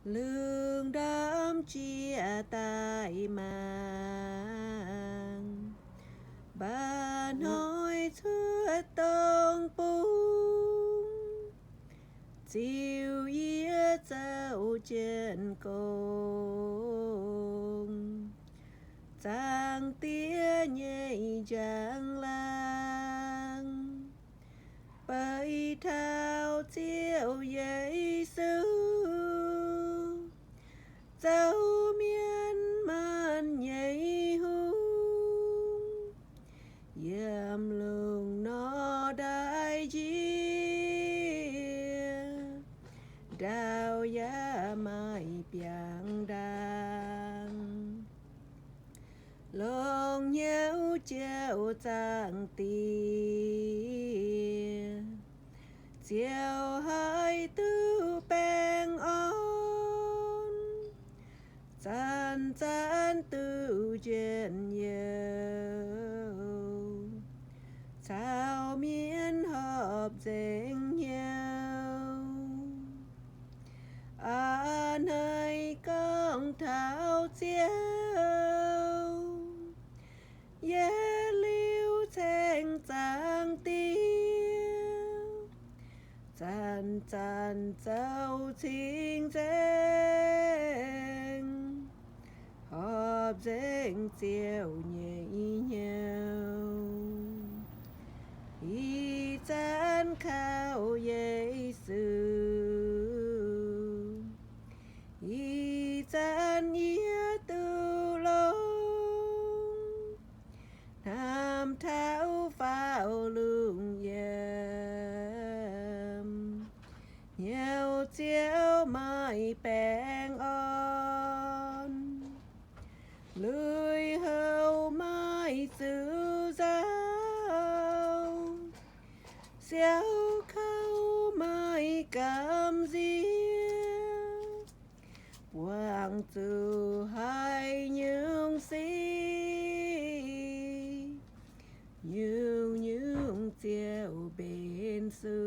Lungh ndorm jiex daaih mangc, mba'hnoi cuotv dongh bung, ziux yie zoux jienv gong. Zaangc Diex nyei njang-laangc, beiv taux Ziouv Yesu, zoux mienh maanh nyei hungh, yiem lungh nor ndaaih njiec, ndaauv yaac maaih biangh ndaangc. Longx hnyouv Ziouv Zaangc Diex, Ziouv haih duqv baengh orn, zanc-zanc duqv njien-youh, caux mienh horpc nzengc hnyouv. A'hneiv gorngv taux Ziouv, yietc liuz ceng Zaangc Diex, zanc-zanc zoux cing nzengc, horpc nzengc Ziouv nyei hnyouv. Ih zanc kaux Yesu, ih zanc yie duqv longx, hnamv taux faaux lungh yiem, hnyouv Ziouv maaih baengh orn, lui-houx maaih zuqc nzauh, siouc kouv maaih gamh nziex, buangh zuqc haaix nyungc sic, nyungc-nyungc Ziouv mbenc suc.